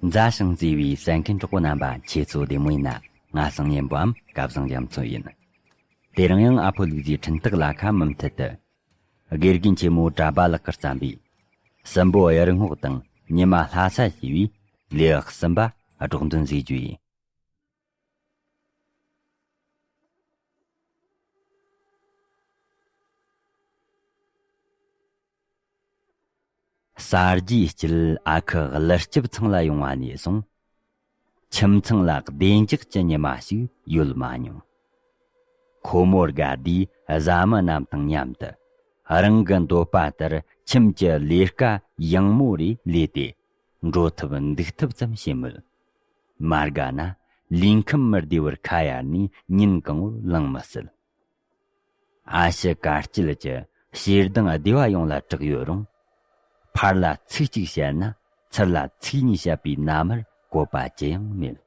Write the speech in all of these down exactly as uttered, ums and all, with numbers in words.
མཛའ་ཞིང་བརྩེ་བའི་གསན་མཁན་གྲོགས་པོ་རྣམ་པ། ཁྱེད་ཚོ་བདེ་མོ་ཡིན་ན། ང་སང་ཉན་པའམ་སྐལ་བཟང་རྒྱ་མཚོ་ཡིན། དེ་རིང་ཡང་ཨ་ཕོ་ལུག་རྫིའི་འཕྲིན་སྟེགས་ལ་ཁ་མུ་མཐུད་དུ། དགེ་རྒན་ཆེན་མོ་གྲྭ་པ་ལགས་ཀྱིས་བརྩམས་པའི། སྲིན་པོ་གཡུ་རྔོག་དང་ཉི་མ་ལྷ་ས་ཞེས་པའི་ལེའུ་གསུམ་པ་སྒྲོག་འདོན་མཛད་རྒྱུ་ཡིན། གསར་བརྗེའི་དཀྱིལ་ཨ་ཁུ་ཀླུ་སྐྱིབས་ཚང་ལ་ཡོང་བ་ནས་བཟུང་། ཁྱིམ་ཚང་ལ་བདེ་འཇགས་ཀྱི་ཉི་མ་ཞིག་ཡོད་མ་མྱོང་། ཁོ་མོ་དགའ་བདེའི་བཟའ་མི་རྣམས་དང་མཉམ་དུ། རང་གི་འདོད་པ་ལྟར་ཁྱིམ་གྱི་ལས་ཀ་ཡང་མོ་རེ་ལས་ཏེ། འགྲོ་ཐུབ་འདུག་ཐུབ་ཙམ་བྱེད་མོད། མ་དགའ་ན་ལུས་ཁམས་མི་བདེ་བར་ཁ་གཡར་ནས་ཉིན་གང་བོར་ལངས་མི་སྲིད། ཨ་ཕྱི་དཀའ་སྤྱད་ཀྱི་ཞེ་སྡང་སྡེ་བ་ཡོངས་ལ་གྲགས་ཡོད་རུང་། ཕར་ལ་ཚིག་གཅིག་བཤད་ན་ཚུར་ལ་ཚིག་གཉིས་བཤད་པའི་མནའ་མར་གོ་བ་ཅི་ཡང་མེད།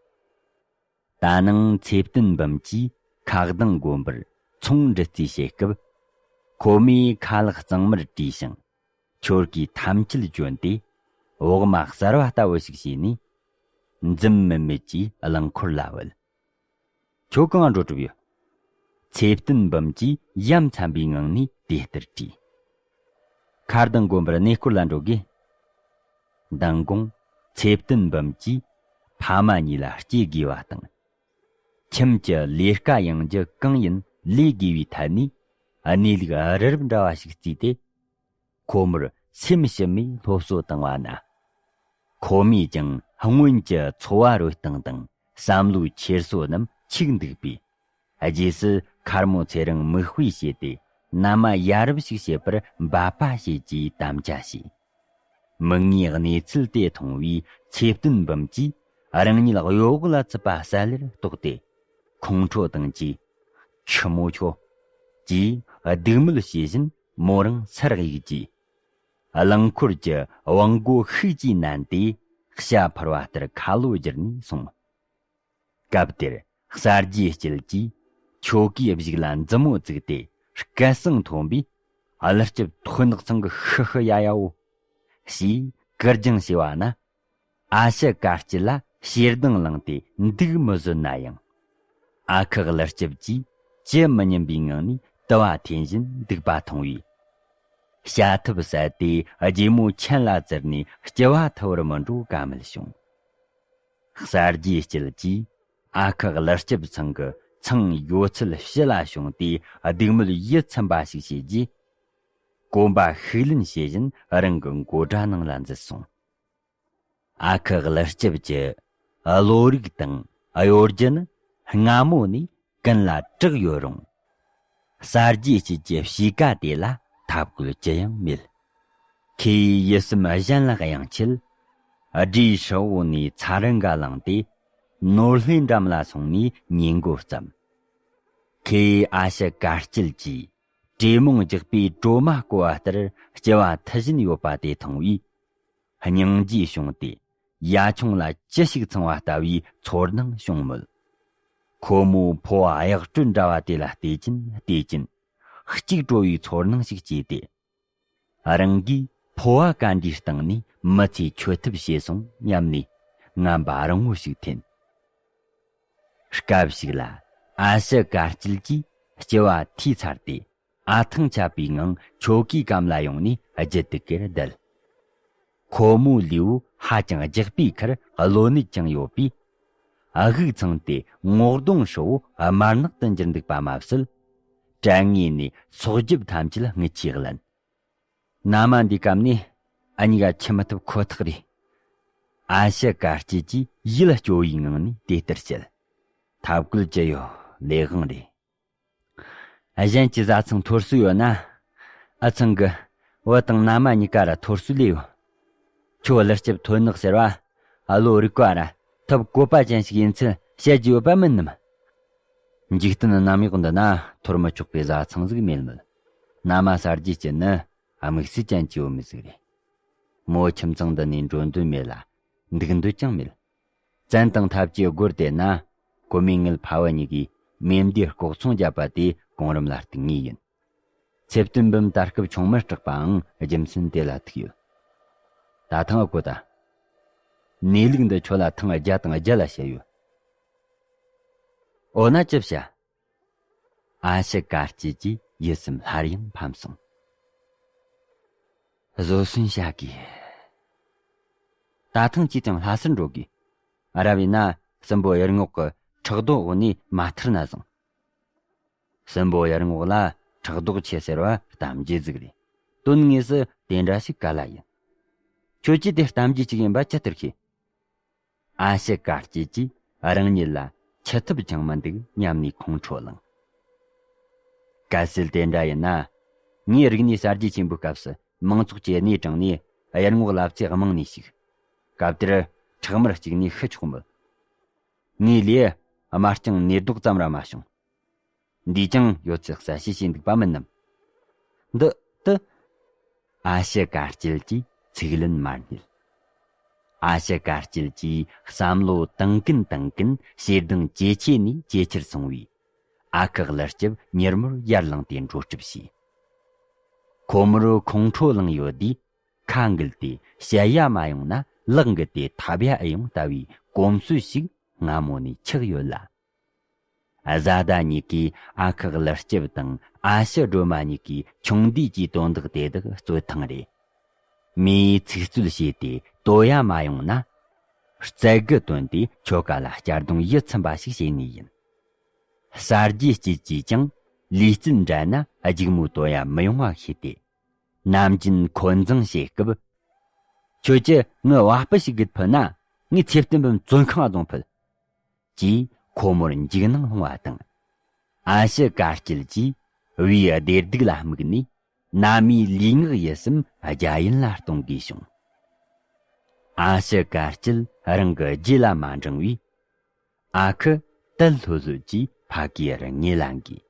ད་ནངས་ཚེ་བརྟན་འབུམ་གྱིས་ཁ་གདང་དགོན་པར་ཚོང་འདྲི་རྩིས་བྱེད་སྐབས། ཁོ་མོས་ཁ་ལག་གཙང་མར་བཀྲུས་ཤིང་། ཆོར་གོས་ཐམས་ཅད་གྱོན་ཏེ། འོག་མ་གསར་བ་ལྟ་བུ་ཞིག་བྱས་ནས། འཛུམ་དམུལ་དམུལ་གྱིས་རླངས་འཁོར་ལ་བུད། ཁྱོད་གང་ང་འགྲོ་གྲབས་ཡོད། ཚེ་བརྟན་འབུམ་གྱིས་ཡ་མཚན་པའི་ངང་ནས་དེ་ལྟར་དྲིས། ཁ་གདང་དགོན་པར་གནས་སྐོར་ལ་འགྲོ་དགོས། མདང་དགོང་ཚེ་བརྟན་འབུམ་གྱིས་ཕ་མ་གཉིས་ལ་སྐྱེ་དགོས་པ་དང་། ཁྱིམ་གྱི་ལས་ཀ་ཡང་རྒྱུ་གང་ཡིན་ལས་དགོས་པའི་ཐད་ནས་གནས་ལུགས་རི་རབ་འདྲ་བ་ཞིག་བརྩིས་ཏེ། ཁོ་མོར་སེམས་ཞུམ་མེ་སློབ་གསོ་བཏང་བ་ན། ཁོ་མོས་ཀྱང་སྔོན་གྱི་འཚོ་བ་རོལ་སྟངས་དང་བསམ་བློའི་འཁྱེར་སོ་རྣམས་འཆུག་འདུག་པས། རྗེས་སུ་མཁར་མོ་ཚེ་རིང་མིག་དཔེ་བྱས་ཏེ། མནའ་མ་ཡ་རབས་ཤིག་བྱེད་པར་འབད་པ་བྱེད་ཅེས་དམ་བཅའ་བྱས། མིག་སྔའི་གནས་ཚུལ་དེ་མཐོང་བའི་ཚེ་བརྟན་འབུམ་གྱིས་རང་ཉིད་གཡོ་འོག་ལ་ཚུད་པ་གསལ་ལེར་རྟོགས་ཏེ། ཁོང་ཁྲོ་དང་བཅས། ཆི་མོ་ཁྱོ། ཅེས་སྡིགས་དམོད་བྱེད་བཞིན་མོ་རང་སར་གཡུགས་རྗེས། རླངས་འཁོར་གྱི་བང་སྒོ་ཤུགས་ཀྱིས་མནན་ཏེ། ཤ་འཕུར་བ་ལྟར་ཁ་ལོ་བསྒྱུར་ནས་སོང་། སྐབས་དེར་གསར་བརྗེའི་དཀྱིལ་གྱིས་ཁྱོ་གའི་གཞུག་ལ་མཛུབ་མོ་བཙུགས་ཏེ། སྐད་གསང་མཐོན་པོས། ཀླུ་སྐྱིབས་ཐོད་ནག་ཚང་གི་ཤི་ཤི་ཡ་ཡའོ། ཞེས་ཀིར་སྦྱང་བྱས་པ་ན། ཨ་ཕྱི་དཀའ་སྤྱད་ལ་ཞེ་སྡང་ལངས་ཏེ་འདུག་མི་བཟོད་ན་ཡང་། ཨ་ཁུ་ཀླུ་སྐྱིབས་ཀྱིས་ཅི་མི་སྙམ་པའི་ངང་ནས་དུ་བ་འཐེན་བཞིན་འདུག་པ་མཐོང་བས། བྱ་ཐབས་ཟད་དེ་རྗེ་མོ་མཆན་ལ་བཙིར་ནས་སྐྱི་བ་འཐུ་བར་མི་འགྲོ་ཀ་མེད་བྱུང་། གསར་བརྗེའི་དཀྱིལ་གྱིས་ཨ་ཁུ་ཀླུ་སྐྱིབས་ཚང་གི་ཚང་ཡོད་ཚད་ཕྱི་ལ་བྱུང་སྟེ། སྡིགས་དམོད་ཡིད་ཚིམ་པ་ཞིག་བྱས་རྗེས། གོམ་པ་ཤུགས་ལེན་བྱེད་བཞིན་རང་གི་མགོ་སྦྲ་ནང་ལ་འཛུལ་སོང་། ཨ་ཁུ་ཀླུ་སྐྱིབས་ཀྱི་བློ་རིག་དང་གཡོ་སྒྱུ་ནི་སྔ་མོ་ནས་ཀུན་ལ་གྲགས་ཡོད་རུང་། གསར་བརྗེའི་དཀྱིལ་གྱི་གཤིས་ཀ་དེ་ལ་ཐབས་བཀོད་ཅི་ཡང་མེད། ཁོས་ཡིད་སེམས་གཞན་ལ་གཡེང་ཆེད། སྦྲའི་ཧྲིལ་བོ་ནས་ཚ་རུ་འགའ་བླངས་ཏེ། ནོར་ལྷའི་འགྲམ་ལ་སོང་ནས་ཉེན་འགོ་བརྩམས། ཁོས་ཨ་ཕྱི་དཀའ་སྤྱད་ཀྱིས་གྲོས་མོང་རྒྱག་པའི་གྲོ་མ་བསྐོལ་བ་ལྟར་སྐྱི་བ་འཐུ་བཞིན་ཡོད་པ་དེ་མཐོང་བས། སྙིང་རྗེ་བྱུང་སྟེ། ཡ་ཆུང་ལ་ཅི་ཞིག་འཚང་བ་ལྟ་བུའི་ཚོར་སྣང་བྱུང་མོད། ཁོ་མོའི་ཕོ་བ་གཡག་སྤྲོད་འདྲ་བ་དེ་ལ་བལྟས་ཀྱིན་བལྟས་ཀྱིན། གཅིག་བྲོ་བའི་ཚོར་སྣང་ཞིག་སྐྱེས་ཏེ། རང་གིས་ཕོ་བ་ག་འདྲའི་སྟེང་ནས་མི་ཚེ་འཆོལ་ཐབས་བྱས་སོང་སྙམ་ནས་ངན་པ་རིང་བོ་ཞིག་འཐེན། སྐབས་ཤིག་ལ་ཨ་ཕྱི་དཀའ་སྤྱད་ཀྱིས་སྐྱི་བ་འཐུས་ཚར་ཏེ། ཨ་ཐང་ཆད་པའི་ངང་ཁྱོ་གའི་གམ་ལ་ཡོང་ནས་རྒྱུ་དུ་ཀེར་བསྡད། ཁོ་མོའི་ལུས་པོ་ཧ་ཅང་རྒྱགས་པའི་ཁར་གློ་ནད་ཀྱང་ཡོད་པས། ཨ་དབུགས་འཚང་སྟེ་ངོ་གདོང་ཧྲིལ་བོ་དམར་ནག་ཏུ་འགྱུར་འདུག་པ་མ་ཟད། དྲན་ངེས་ནས་སོ་རྒྱབ་ཐམས་ཅད་རྔུལ་ཆུས་བརླན། མནའ་མ་འདིའི་སྐབས་ནས་ཨ་གཉིས་ཀ་འཆི་མི་ཐུབ་ཁོ་ཐག་རེད། ཨ་ཕྱི་དཀའ་སྤྱད་ཀྱིས་ཡིད་སྐྱོ་བའི་ངང་ནས་དེ་ལྟར་བཤད། ཐབས་བཀོད་ཅི་ཡོད། ལས་དབང་རེད། གཞན་གྱི་བཟའ་ཚང་ཐོར་སུ་ཡོད་ན། ཨ་ཚང་གི་བུ་དང་མནའ་མ་གཉིས་ཀ་ར་ཐོར་སུ་ལས་ཡོད། ཁྱོད་ཀླུ་སྐྱིབས་ཐོད་ནག་ཟེར་བ། ཨ་ལོ་རིག་པ་ར་ཐབས་བཀོད་པ་ཅན་ཞིག་ཡིན་ཚུལ་བཤད་རྒྱུ་ཡོད་པ་མིན་ནམ། འཇིག་རྟེན་གནམ་འོག་འདི་ན་ཐོར་མི་ཆོག་པའི་བཟའ་ཚང་ཟིག་མེད་མོད། མནའ་མ་གསར་བརྗེ་སྐྱིད་ནི་དམིགས་བསལ་ཅན་གྱི་བུ་མོ་ཟིག་རེད། མོ་ཁྱིམ་ཚང་འདི་ནས་འགྲོ་འདོད་མེད་ལ། འདུག་འདོད་ཀྱང་མེད། བཙན་དང་ཐབས་ཀྱིས་སྒོར་དེད་ན། གོ་མེ་ངལ་ཕ་བུ་གཉིས་ཀྱིས་མེ་མདའི་ལྐོག་ཚོང་བརྒྱབ་པ་དེ་གོང་རིམ་ལ་གཏུག་ངེས་ཡིན། ཚེ་བརྟན་འབུམ་ད་སྐབས་ཆུང་མར་སྐྲག་པའང་རྒྱུ་མཚན་དེ་ལ་ཐུག་ཡོད། ད་ཐེངས་ཨ་ཁུ་ད། གནས་ལུགས་འདི་ཁྱོད་ལ་ཐེངས་བརྒྱ་དང་བརྒྱ་ལ་བཤད་ཡོད། འོ་ན་ཅི་བྱ། ཨ་ཞེ་དཀར་སྐྱིད་ཀྱི་ཡིད་སེམས་སླར་ཡང་ཕམ་སོང་། བཟོད་གསོལ་བྱ་དགོས། ད་ཐེངས་ཅིས་ཀྱང་ལྷ་སར་འགྲོ་དགོས། རབ་ཡིན་ན་སྲིན་པོ་གཡུལ་ངོགས་ཀྱི་ཁྲག་རྡོ་འོག་ནས་མ་ཐར་ན་བཟང་། སྲིན་པོ་གཡུལ་ངོགས་ལ་ཁྲག་རྡོ་ཆེ་ཟེར་བ་གཏམ་རྒྱུད་ཟིག་རེད། དོན་དངོས་སུ་དེ་འདྲ་ཞིག་ག་ལ་ཡིན། ཁྱོད་ཀྱིས་དེ་གཏམ་རྒྱུད་ཅིག་ཡིན་པ་ཇི་ལྟར་ཤེས། ཨ་ཞེ་དཀར་སྐྱིད་ཀྱིས་རང་ཉིད་ལ་འཆི་ཐབས་ཅང་མི་འདུག་སྙམ་ནས་ཁོང་ཁྲོ་ལངས། གལ་སྲིད་དེ་འདྲ་ཡིན་ན། ངས་རིག་གནས་གསར་བརྗེ་ཆེན་པོའི་སྐབས་སུ་མང་ཚོགས་ཀྱི་སྣེ་དྲངས་ནས་གཡུལ་ངོགས་ལ་ཚེ་རྨང་ནས་ཞུགས། སྐབས་དེར་ཁྲག་དམར་གཅིག་ནས་ཤི་ཆོག་མོད། ངའི་ལས་དམར་རྐྱང་ནས་རྡོག་ཙམ་ར་མ་བྱུང་། འདིས་ཀྱང་ཡོད་ཚད་གསལ་བཤད་བྱས་འདུག་པ་མིན་ནམ། འདི་དུ། ཨ་ཞེ་དཀར་སྐྱིད་ཀྱིས་ཚིག་ལན་མ་རྙེད། ཨ་ཞེ་དཀར་སྐྱིད་ཀྱིས་བསམ་བློ་བཏང་གིན་བཏང་གིན་ཞེ་སྡང་ཇེ་ཆེ་ནས་ཇེ་ཆེར་སོང་བས། ཨ་ཁུ་ཀླུ་སྐྱིད་མྱུར་མོར་ཡར་ལངས་ཏེ་འགྲོ་གྲབས་བྱས། ཁོ་མོར་ཁོང་ཁྲོ་ལངས་ཡོད་དུས། ཁ་འགུལ་ཏེ་བཤད་ཡ་མ་ཡོང་ན་ལག་འགུལ་ཏེ་ཐབ་ཡ་ཨེ་ཡོང་ལྟ་བུའི་གོམས་སྲོལ་ཞིག་སྔ་མོ་ནས་ཆགས་ཡོད་ལ། བཟའ་ཟླ་གཉིས་ཀས་ཨ་ཁུ་ཀླུ་སྐྱིད་དང་ཨ་ཞེ་སྒྲོལ་མ་གཉིས་ཀའི་ཆུང་དུས་ཀྱི་དོན་དག་དེ་དག་རྩོད་ཐེངས་རེ། མིས་ཚིག་རྩོད་བྱས་ཏེ་དོ་ཡ་མ་ཡོང་ན། རྩལ་གི་དོན་དེ་ཁྱོ་ག་ལ་གཅར་རྡུང་ཡིད་ཚིམ་པ་ཞིག་བྱེད་ངེས་ཡིན། གསར་བརྗེའི་སྐྱིད་ཀྱིས་ཀྱང་ལུས་རྩལ་འགྲན་ན་སྒྱུག་མོ་དོ་ཡ་མི་ཡོང་བ་ཤེས་ཏེ། ནམ་རྒྱུན་འཁོན་འཛིང་བྱེད་སྐབས། ཁྱོད་ཀྱིས་ངའི་བ་སྤུ་ཞིག་གིས་ཕུད་ན། ངས་ཚེ་བརྟན་པའི་བཙོན་ཁང་བཙོང་ཕུད། ཅེས་ཁོ་མོར་འཇིགས་སྣང་སློང་བ་དང་། ཨ་ཞེ་དཀར་སྐྱིད་ཀྱིས་བུའི་བདེ་སྡུག་ལ་དམིགས་ནས། ན་མིའི་ལུས་ངག་ཡིད་གསུམ་རྒྱ་ཡན་ལ་གཏོང་དགོས་བྱུང་། ཨ་ཞེ་དཀར་སྐྱིད་རང་གི་རྗེས་ལ་མ་འབྲང་བས། ཨ་ཁུ་དལ་ལྷོད་ལྷོད་ཀྱིས་ཕ་གིར་ངེས་ལ་འགོས།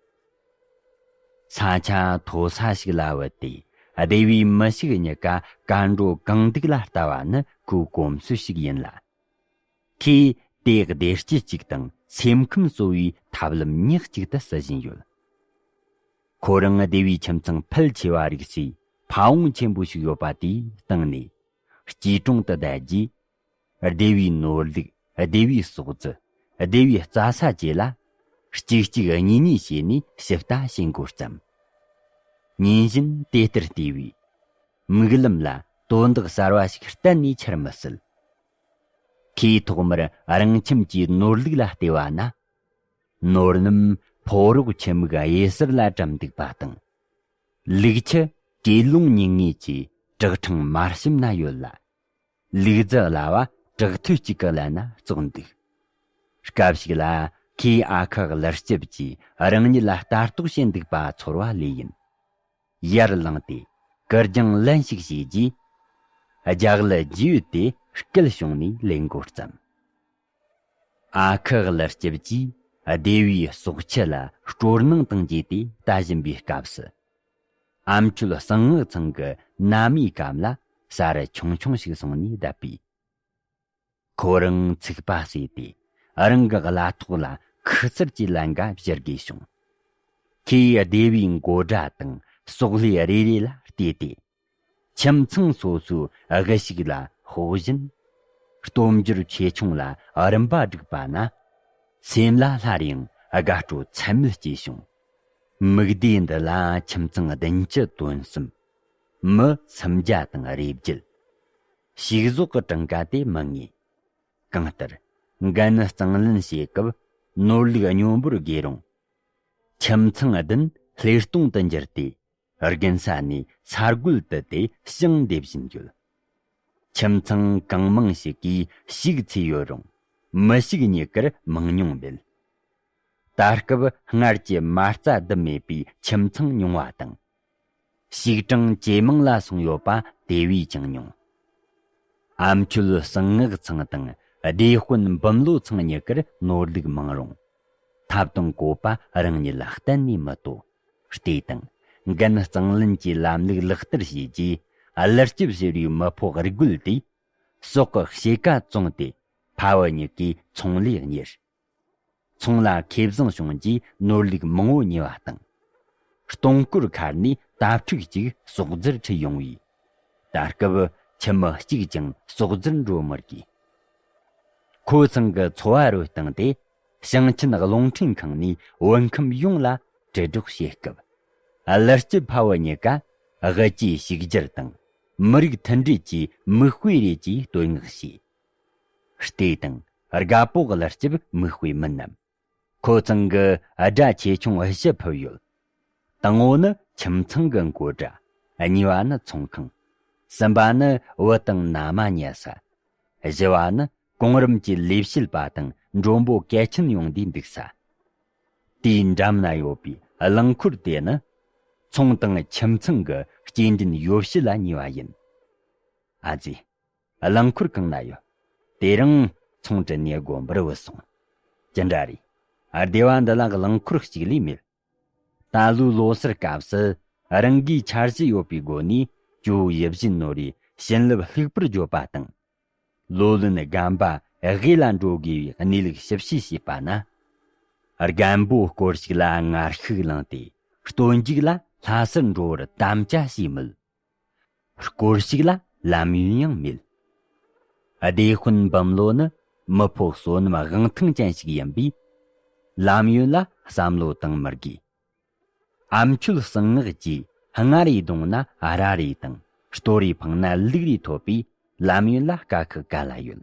ས་ཆ་མཐོ་ས་ཞིག་ལ་བུད་དེ། སྡེ་བའི་མི་ཞིག་གཉིས་ཀ་གར་འགྲོ་གང་འདུག་ལ་ལྟ་བ་ནི་ཁོའི་གོམས་སྲོལ་ཞིག་ཡིན་ལ། ཁོས་དེ་བདེ་སྐྱིད་ཅིག་དང་སེམས་ཁམས་གསོ་བའི་ཐབས་ལམ་ཉག་གཅིག་ཏུ་བརྩི་བཞིན་ཡོད། ཁོ་རང་སྡེ་བའི་ཁྱིམ་ཚང་ཕལ་ཆེ་བ་རིགས་སུའི་ཕ་བོང་ཆེན་པོ་ཞིག་ཡོད་པ་དེའི་སྟེང་ནས། སྐྱིད་གྲོང་དུ་བསྡད་རྗེས། སྡེ་བའི་ནོར་ལུག། སྡེ་བའི་ཟོག་རྫི། སྡེ་བའི་རྩྭ་ས་བཅས་ལ། གཅིག་གཅིག་གཉིས་གཉིས་བྱས་ནས་ཞིབ་ལྟ་བྱེད་འགོ་བརྩམས། ཉིན་བཞིན་དེ་ལྟར་བལྟས་པས། མིག་ལམ་ལ་དོན་དག་གསར་བ་ཞིག་གཏན་ནས་འཆར་མི་སྲིད། ཁོས་ཐོག་མར་རང་ཁྱིམ་གྱི་ནོར་ལུག་ལ་བལྟས་པ་ན། ནོར་སྣུམ་ཕོ་རོག་ཁྱི་མིག་གཡས་ཟུར་ལ་བཀྲམ་འདུག་པ་དང་། ལུག་ཁྱུ་བྲེ་ལོང་ཉིན་ངེས་ཀྱི་བྲག་ཕྲེང་མར་ཞིམ་ན་ཡོད་ལ། ལུག་རྫི་གླ་བ་བྲག་ཐོད་གཅིག་གི་ཀླད་ན་བཙོག་འདུག། སྐབས་ཤིག་ལ་ཁོས་ཨ་ཁུ་ཀླུ་སྐྱིད་ཀྱིས་རང་ཉིད་ལ་ལྟ་རྟོག་བྱེད་འདུག་པ་ཚོར་བ་ལོས་ཡིན། ཡར་ལངས་ཏེ་ཀིར་རྒྱང་ལན་ཞིག་བྱས་རྗེས། རྒྱ་གླུ་བརྗེས་ཡོད་དེ་སྐད་བྱུང་ནས་ལེན་འགོ་བརྩམས། ཨ་ཁུ་ཀླུ་སྐྱིད་ཀྱིས་སྡེ་བའི་ཟོག་ཁྱུ་ལ་སྤྲོ་སྣང་དང་བཅས་ཏེ་ལྟ་བཞིན་པའི་སྐབས་སུ། ཨ་མཆོད་གསང་སྔགས་ཚང་གི་ན་མའི་གམ་ལ་ས་རུ་ཆུང་ཆུང་ཞིག་སོང་ནས་བསྡད་པས། ཁོ་རང་ཚིག་པ་ཟོས་ཏེ་རང་གི་གླ་ཐོག་ལ་ཁུ་ཚུར་གྱི་ལན་འགའ་བཞུར་དགོས་བྱུང་། ཁོས་སྡེ་བའི་འགོ་གྲྭ་དང་ཟོག་ལྷེ་རེ་རེ་ལ་བལྟས་ཏེ། ཁྱིམ་ཚང་སོ་སོའི་དབུ་ཞིག་ལ་ཕོག་བཞིན། སྟོབས་འབྱོར་ཆེ་ཆུང་ལ་རིམ་པ་བསྒྲིགས་པ་ན། སེམས་ལ་སླར་ཡང་དགའ་སྤྲོ་ཚད་མེད་སྐྱེས་བྱུང་། མིག་ལྡེ་འདི་ལ་ཁྱིམ་ཚང་བདུན་ཅུ་དོན་གསུམ། མི་སུམ་བརྒྱ་དང་རེ་བརྒྱད། ཞིག་ཟོག་གི་གྲངས་ཀ་དེ་མི་ངེས། གང་ལྟར། འགན་གཙང་ལེན་བྱེད་སྐབས་ནོར་ལུག་སྙོམས་པོར་རྒས་རུང་། ཁྱིམ་ཚང་བདུན་ལྷེ་སྟོང་དུ་འགྱུར་ཏེ། དགུན་ས་ནས་ས་རྒོད་དུ་དེ་ཞིང་འདེབས་བཞིན་ཡོད། ཁྱིམ་ཚང་གང་མང་ཞིག་གིས་ཕྱུགས་འཚོས་ཡོད་རུང་། མི་ཕྱུགས་རྙེད་ཀར་མང་ཉུང་མེད། ད་སྐབས་སྔར་གྱི་མ་རྩ་བསྡུ་མེད་པའི་ཁྱིམ་ཚང་ཉུང་བ་དང་། ཕྱུགས་གྲངས་ཇེ་མང་ལ་སོང་ཡོད་པ་དེ་བས་ཀྱང་ཉུང་། ཨ་མཆོད་གསང་སྔགས་ཚང་དང་སྡེ་དཔོན་འབུམ་ལོ་ཚང་གཉིས་ཀར་ནོར་ལུག་མང་རུང་། ཐབས་དང་བཀོད་པ་རང་ཉིད་ལ་གཏན་ནས་མི་དོ། ལྟོས་དང་། འགན་གཙང་ལེན་གྱི་ལམ་ལུགས་ལག་བསྟར་བྱས་རྗེས། ཀླུ་སྐྱིད་ཟེར་བའི་མི་ཕོ་རྒོད་དེས་ཟོག་གི་ཕྱེད་ཀ་བཙོངས་ཏེ། ཕ་བུ་གཉིས་ཀའི་ཚོང་ལས་གཉེར། ཚོང་ལ་ཁེ་བཟང་བྱུང་རྗེས་ནོར་ལུག་མང་བོ་ཉོས་པ་དང་། སྟོང་སྐོར་ཁར་ནས་དྭ་ཕྲུག་གཅིག་ཟོག་རྫིར་ཁྲིད་ཡོང་བས། ད་སྐབས་ཁྱིམ་མི་གཅིག་ཀྱང་ཟོག་རྫིར་འགྲོ་མི་དགོས། ཁོ་ཚང་གི་འཚོ་བ་རོལ་སྟངས་དེ་ཞིང་ཆེན་རླུང་འཕྲིན་ཁང་ནས་བོད་ཁམས་ཡོངས་ལ་དྲིལ་སྒྲོག་བྱེད་སྐབས། ཀླུ་སྐྱིད་ཕ་བུ་གཉིས་ཀ་དབུ་སྐྱེས་ཞིག་སྒྱུར་དང་། མི་རིགས་མཐུན་སྒྲིལ་གྱི་མིག་དཔེ་རེད་ཅེས་བསྟོད་བསྔགས་བྱས། ལྟོས་དང་། རྒད་པོ་ཀླུ་སྐྱིད་མིག་དཔེ་མིན་ནམ། ཁོ་ཚང་གི་དགྲ་ཆེ་ཆུང་བཞི་ཕུད་ཡོད། དང་པོ་ནི་ཁྱིམ་ཚང་གི་འགོ་གྲྭ། གཉིས་པ་ནི་ཚོང་ཁང་། གསུམ་པ་ནི་བུ་དང་མནའ་མ་ཉལ་ས། བཞི་བ་ནི་གོང་རིམ་གྱི་ལས་བྱེད་པ་དང་མགྲོན་པོ་གལ་ཆེན་ཡོང་དུས་འདུག་ས། དེའི་འགྲམ་ན་ཡོད་པའི་རླངས་འཁོར་དེ་ནི་ཚོང་དང་ཁྱིམ་ཚང་གི་སྐྱེལ་འདྲེན་ཡོ་བྱད་ལ་ཉེ་བ་ཡིན། ཨ་ཙི། རླངས་འཁོར་གང་ན་ཡོད། དེ་རིང་ཚོང་དྲུད་ནས་དགོན་པར་བུད་སོང་། ཅི་འདྲ་རེད། སྡེ་བ་འདི་ལ་རླངས་འཁོར་གཅིག་ལས་མེད། ད་ལོའི་ལོ་སར་སྐབས་སུ་རང་གིས་འཆར་གཞི་ཡོད་པའི་སྒོ་ནས་ཇོ་བོ་ཡིད་བཞིན་ནོར་བུའི་བྱིན་རླབས་ལྷུག་པར་བརྗོད་པ་དང་། ལོ་ལོན་རྒན་པ་དབུས་ལ་འགྲོ་དགོས་པའི་གནས་ལུགས་ཞིབ་དཔྱད་བྱས་པ་ན། རྒན་པོ་སྐོར་ཞིག་ལ་ངར་ཤུགས་བླངས་ཏེ་སྟོན་མཇུག་ལ་ལྷ་སར་འགྲོ་བར་དམ་བཅའ་བྱས་མོད། སྐོར་ཞིག་ལ་ལམ་ཡོན་ཡང་མེད། སྡེ་དཔོན་འབུམ་ལོ་ནི་མི་ཕོ་བསོད་ནམས་དབང་ཐང་ཅན་ཞིག་ཡིན་པས། ལམ་ཡོན་ལ་བསམ་བློ་བཏང་མི་དགོས། ཨ་མཆོད་གསང་སྔགས་ཀྱིས་སྔར་ཡི་གདོང་ན་ར་རེ་དང་སྟོད་རེ་འཕངས་ན་ལུག་རེ་ཐོབ་པས། ལམ་ཡོན་ལ་དཀའ་ཁག་ག་ལ་ཡོད།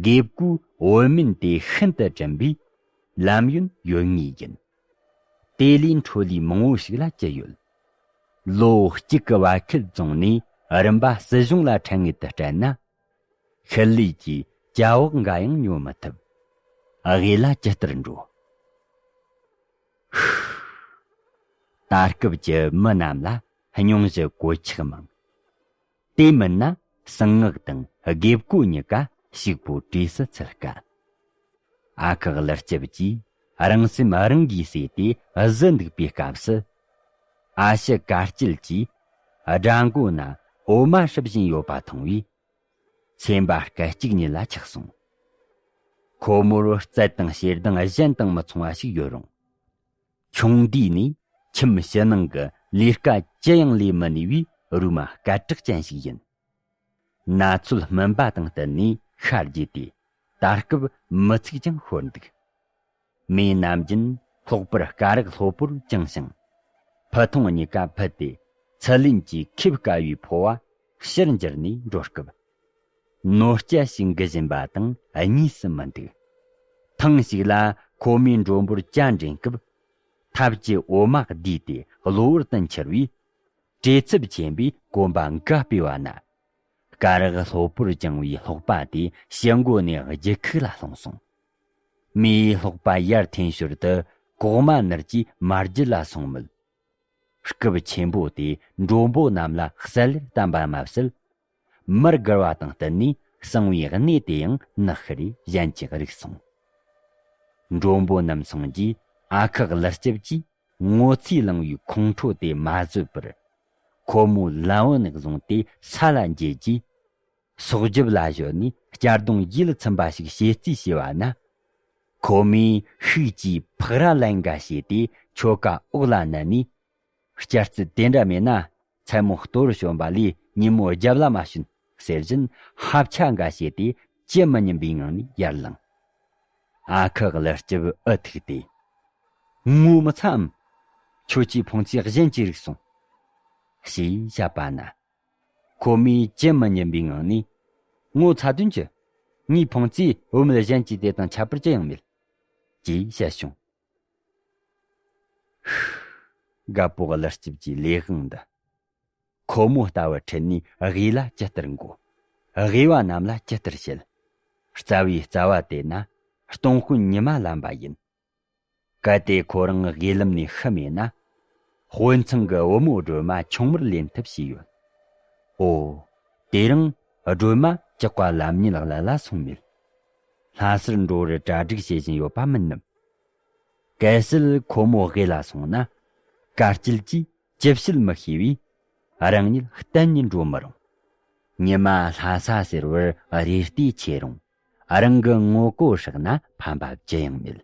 དགེ་བསྐོས་བོད་སྨན་དེ་ཤིན་ཏུ་བྲིན་པས། ལམ་ཡོན་ཡོད་ངེས་ཡིན། དེ་ལས་འཕྲོ་ལུས་མང་བོ་ཞིག་ལ་ཅི་ཡོད། ལོ་གཅིག་གི་བར་ཁྱད་བཟུང་ནས་རིམ་པ་སྲིད་གཞུང་ལ་འཕྲད་ངེས་དུ་སྤྲད་ན། ཤུལ་ལུས་ཀྱི་བྱ་འོག་འགའ་ཡང་ཉོ་མི་ཐུབ། དབུས་ལ་ཇི་ལྟར་འགྲོ། ད་སྐབས་ཀྱི་མི་རྣམས་ལ་སྙུང་གཞི་གོད་ཆག་མང་། དེ་མིན་ན་གསང་སྔགས་དང་དགེ་བསྐོས་གཉིས་ཀ་ཕྱུག་པོ་གྲས་སུ་ཚུད་དཀའ། ཨ་ཁུ་ཀླུ་སྐྱིད་ཀྱིས་རང་སེམས་རང་གིས་གསོས་ཏེ་བཟི་འདུག་པའི་སྐབས་སུ། ཨ་ཕྱི་དཀའ་སྤྱད་ཀྱིས་དགྲ་མགོ་ན་འོ་མ་སྲུབ་བཞིན་ཡོད་པ་མཐོང་བས། སེམས་པ་སྐད་ཅིག་ཉིད་ལ་ཆགས་སོང་། ཁོ་མོར་རྩལ་དང་ཞེ་སྡང་གཞན་དང་མི་མཚུངས་པ་ཞིག་ཡོད་རུང་། ཆུང་དུས་ནས་ཁྱིམ་ཕྱི་ནང་གི་ལས་ཀ་ཅི་ཡང་ལས་མི་ནུས་པའི་རུས་མ་སྐད་གྲགས་ཅན་ཞིག་ཡིན། ན་ཚོད་སྨིན་པ་དང་བསྟུན་ནས་ཤ་རྒྱས་ཏེ། ད་སྐབས་མི་ཚིག་ཀྱང་ཤོར་འདུག་མིའི་ནམ་རྒྱུན་ལྷག་པར་སྐ་རགས་ལྷོད་པོར་བཅངས་ཤིང་། ཕུ་ཐུང་གཉིས་ཀ་ཕུད་དེ་ཚུར་ལེན་གྱིས་ཁེབས་དཀའ་བའི་ཕོ་བ་ཕྱིར་འགྱུར་ནས་འགྲོ་སྐབས། ནོར་སྐྱ་ཞིག་འགུལ་བཞིན་པ་དང་གཉིས་སུ་མི་འདུག་ཐེངས་ཤིག་ལ་ཁོ་མོས་མགྲོན་པོར་ཇ་འདྲེན་སྐབས། ཐབ་ཀྱི་འོ་མ་བསྡུས་ཏེ་གློ་བུར་དུ་འཁྱེར་བས། བྲེལ་འཚུབ་ཆེན་པོས་གོམ་པ་འགའ་སྤོས་པ་ན། སྐ་རགས་ལྷོད་པོར་བཅིངས་པའི་ལྷོག་པ་དེ་ཞི་མགོ་ནས་རྒྱུ་ཁུག་ལ་ལྷུང་སོང་། མིའི་ལྷོག་པ་ཡར་འཐེན་ཞོར་དུ་གོག་མ་ནར་གྱིས་མར་རྒྱུད་ལ་སོང་མོད། སྐུབ་ཆེན་པོ་དེ་མགྲོན་པོ་རྣམས་ལ་གསལ་ལེར་བསྟན་པ་མ་ཟད། མར་བསྒུར་བ་དང་བསྟུན་ནས་གསང་བའི་གནས་དེ་ཡང་ནག་ཤི་རེ་གཞན་གྱིས་རིག་སོང་། མགྲོན་པོ་རྣམས་སོང་རྗེས་ཨ་ཁུ་ཀླུ་སྐྱིད་ཀྱིས་ངོ་ཚས་བླངས་པའི་ཁོང་ཁྲོ་དེ་མ་བཟོད་པར། ཁོ་མོའི་ལམ་བུ་ནས་བཟུང་སྟེ་ས་ལ་འགྱེལ་རྗེས། སོག་རྒྱབ་ལ་བཞོན་ནས་སྐྱ་གདུང་ཡིད་ཚིམ་པ་ཞིག་བྱེད་རྩིས་བྱས་པ་ན། ཁོ་མོས་ཤུགས་ཀྱིས་ཕག་ར་ལན་འགའ་བྱས་ཏེ་ཁྱོ་ག་འོག་ལ་མནན་ནས། སྐྱ་རྩི་དེ་འདྲ་མེད་ན་མཚན་མོ་གཏོར་བྱོན་པ་ལས་ཉིན་མོ་རྒྱབ་ལ་མ་བྱོན་ཟེར་བཞིན་ཧབ་ཆ་འགའ་བྱས་ཏེ་ཇི་མི་སྙམ་པའི་ངང་ནས་ཡར་ལངས། ཨ་ཁུ་ཀླུ་སྐྱིད་ཨུ་ཐུག་སྟེ། ངོ་མི་ཚའམ། ཁྱོད་ཀྱི་ཕོང་ཚོས་གཞན་གྱིས་རིག་སོང་། ཞེས་བཤད་པ་ན། ཁོ་མོས་ཇི་མི་སྙམ་པའི་ངང་ནས། ངོ་ཚ་དོན་གྱི། ངའི་ཕོང་ཚོས་བུད་མེད་གཞན་གྱི་དེ་དང་ཁྱད་པར་ཅི་ཡང་མེད། ཅེས་བཤད་བྱུང་། རྒད་པོ་ཀླུ་སྐྱིད་ཀྱི་ལས་དབང་འདི། ཁོ་མོ་ལྟ་བུ་ཁྲིད་ནས་དབུས་ལ་ཇི་ལྟར་འགོ། དབུས་པ་རྣམས་ལ་ཇི་ལྟར་བཤད། རྩ་བའི་རྩ་བ་དེ་ན་སྟོང་དཔོན་ཉི་མ་ལམ་པ་ཡིན། གལ་ཏེ་ཁོ་རང་དབུས་ལམ་ནས་ཤི་མེད་ན། དཔོན་ཚང་གི་བུ་མོ་སྒྲོལ་མ་ཆུང་མར་ལེན་ཐབས་བྱས་ཡོད། ཨོ། དེ་རིང་སྒྲོལ་མ་ཇག་པ་ལམ་ཉིད་ལ་ལ་སོང་མེད། ལྷ་སར་འགྲོ་བར་གྲ་སྒྲིག་བྱེད་བཞིན་ཡོད་པ་མིན་ནམ། གལ་སྲིད་ཁོ་མོ་དབུས་ལ་སོང་ན། དཀའ་སྤྱད་ཀྱིས་ཅི་བྱེད་མི་ཤེས་པས། རང་ཉིད་གཏན་ནས་འགྲོ་མི་རུང་། ཉི་མ་ལྷ་ས་ཟེར་བར་རེ་ལྟོས་ཆེ་རུང་། རང་གི་ངོ་ལྐོག་བསྲེགས་ན་ཕན་པ་ཅི་ཡང་མེད།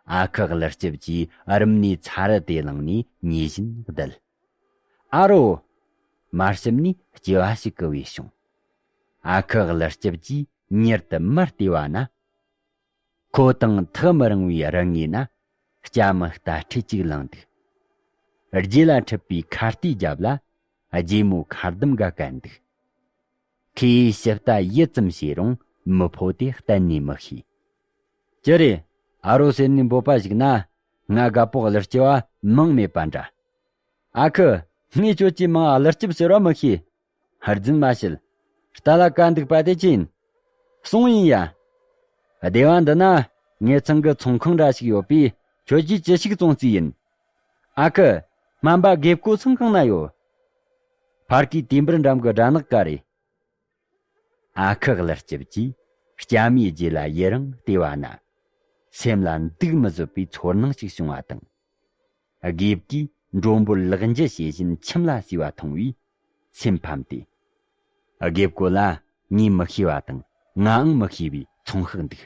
ཨ་ཁུ་ཀླུ་སྐྱིད་ཀྱིས་རུམ་ནས་ཚ་རུ་དེ་བླངས་ནས་ཉེ་བཞིན་བསྡད། ཨ་རོ། མར་ཞིབ་ནས་སྐྱེ་བ་ཞིག་གི་བས་བྱུང་། ཨ་ཁུ་ཀླུ་སྐྱིད་ཀྱིས་ མྱུར་དུ་མར་བལྟས་པ་ན། ཁོ་དང་ཐག་མི་རིང་བའི་རི་ངོས་ན་ལྕགས་མི་རྟ་ཁྲིད་ཅིག་ལངས་འདུག་རྗེས་ལ་འཁྲིད་པའི་ཁྭ་ཏའི་རྒྱབ་ལ་རྗེས་མོ་ཁ་ལྡུམ་འགའ་བཀལ་འདུག་ཁོས་ཞིབ་ལྟ་ཡུད་ཙམ་བྱས་རུང་མི་ཕོ་དེ་གཏན་ནས་མི་ཤེས། ཅི་རེད། ཨ་རོ་ཟེར་ནས་འབོད་པ་ཞིག་ན། ང་རྒད་པོ་གླུ་སྐྱེ་བ་མིང་མེད་པ་འདྲ། ཨ་ཁུ། ངས་ཁྱོད་ཀྱི་མིང་གླུ་སྐྱིབས་ཟེར་བ་མི་ཤེས། རྫུན་མ་བཤད། རྟ་ལ་བཀའ་འདུག་པ་དེ་ཅི་ཡིན། གསུང་ཡིན་ཡ། སྡེ་བ་འདི་ན་ངེད་ཚང་གི་ཚོང་ཁང་འདྲ་ཞིག་ཡོད་པས། ཁྱོད་ཀྱིས་ཅི་ཞིག་བཙོང་རྩིས་ཡིན། ཨ་ཁུ། སྨན་པ་དགེ་བསྐོས་ཚང་གང་ན་ཡོད། ཕ་གིའི་དུས་འབུར་འགྲམ་གྱི་སྦྲ་ནག་ག་རེ། ཨ་ཁུ་གླུ་སྐྱིབས་ཀྱིས་སྐྱ་མིའི་རྗེས་ལ་ཡི་རང་བལྟས་པ་ན། སེམས་ལ་འདུག་མི་བཟོད་པའི་ཚོར་སྣང་ཞིག་བྱུང་བ་དང་། དགེ་བསྐོས་མགྲོན་པོར་ལག་འཇུ་བྱེད་བཞིན་ཁྱིམ་ལ་བསུས་པ་མཐོང་བས་སེམས་ཕམ་སྟེ། དགེ་བསྐོས་ལ་ངས་མི་ཤེས་པ་དང་ངའང་མི་ཤེས་པའི་ཚོང་ཤག་འདུག་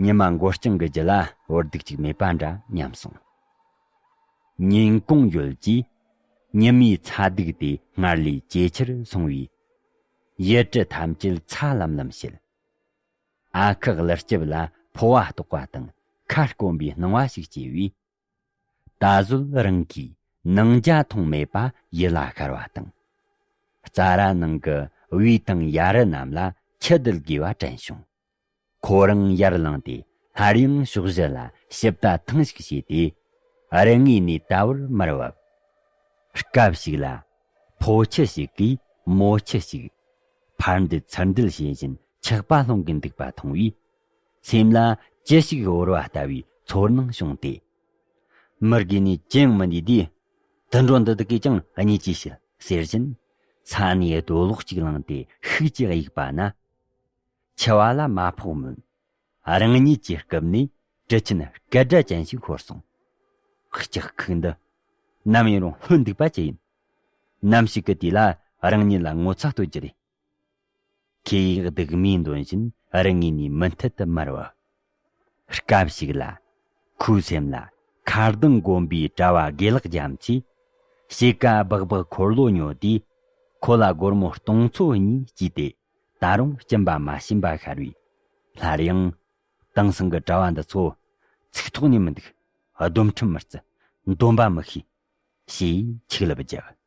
ཉི་མ་མགོ་རྐྱང་གི་རྒྱུད་ལ་བོར་སྡུག་ཅིག་མེད་པ་འདྲ་སྙམ་སོང་། ཉིན་གུང་ཡོལ་གྱིས་ཉི་མའི་ཚ་སྡུག་དེ་སྔར་ལས་ཇེ་ཆེར་སོང་བས། ཡུལ་གྲུ་ཐམས་ཅད་ཚ་ལམ་ལམ་བྱེད། ཨ་ཁུ་གླུ་སྐྱིབས་ལ་ཕོ་བ་ལྟོགས་པ་དང་ཁ་སྐོམ་པའི་སྣང་བ་ཞིག་སྐྱེས་པས། ད་གཟོད་རང་གིས་ནང་ཇ་འཐུང་མེད་པ་ཡིད་ལ་ཤར་བ་དང་། རྩྭ་ར་ནང་གི་བེའུ་དང་ཡ་རུ་རྣམས་ལ་ཁྱི་རྡུལ་དགོས་པ་དྲན་བྱུང་། ཁོ་རང་ཡར་ལངས་ཏེ་སླར་ཡང་ཕྱོགས་བཞི་ལ་ཞིབ་ལྟ་ཐེངས་ཤིག་བྱས་ཏེ། རི་ངོས་ནས་ད་བར་མར་བབས། སྐབས་ཤིག་ལ་ཕོ་ཁྱི་ཞིག་གིས་མོ་ཁྱི་ཞིག་ཕར་འདུད་ཚུར་འདུད་བྱེད་བཞིན་ཆག་པ་སློང་གིན་འདུག་པ་མཐོང་བས། སེམས་ལ་ཅི་ཞིག་བོར་བ་ལྟ་བུའི་ཚོར་སྣང་བྱུང་སྟེ། མི་དགོས་ནས་ཅི་ཡང་མི་འདུས་དུས། དུད་འགྲོ་འདི་དག་གིས་ཀྱང་བརྙས་བཅོས་བྱེད་ཟེར་བཞིན། ས་ནས་རྡོ་སློག་ཅིག་བླངས་ཏེ་ཤུགས་ཀྱིས་གཡུགས་པ་ན། འཆི་བ་ལ་མ་ཕོག་མོད། རང་ཉིད་ཀྱི་རྐུབ་ནས་གྲི་ཆེན་སྐད་སྒྲ་ཅན་ཞིག་ཤོར་སོང་། ལྕགས་ཁུག་འདི་ནམ་ཡིན་རུང་ལྷོད་འདུག་པ་ཅི་ཡིན། ནམ་ཞིག་གི་དུས་ལ་རང་ཉིད་ལ་ངོ་ཚ་གཏོད་རྒྱུ་རེད། ཁོས་སྡུག་མིག་འདོན་བཞིན་རི་ངོས་ནས་མུ་མཐུད་དུ་མར་བབས། སྐབས་ཤིག་ལ། ཁོའི་སེམས་ལ་མཁར་ལྡིང་དགོན་པའི་གྲྭ་བ་དགེ་ལེགས་རྒྱ་མཚོས་ཕྱེད་ཀ་སྦག་སྦག་འཁོར་ལོ་ཉོ་དུས། ཁོ་ལ་སྒོར་མོ་སྟོང་ཚོ་གཉིས་སྐྱེས་ཏེ། ད་རུང་སྐྱིན་པ་མ་ཤེས་པ་ཤར་བས། སླར་ཡང་། དེང་སང་གི་གྲྭ་བ་འདི་ཚོ་ཚིག་ཐོག་ནས་མི་འདུག་སྡོམ་ཁྲིམས་མི་བརྩི། འདོན་པ་མི་ཤེས། ཞེས་ཆིག་ལབ་བརྒྱབ།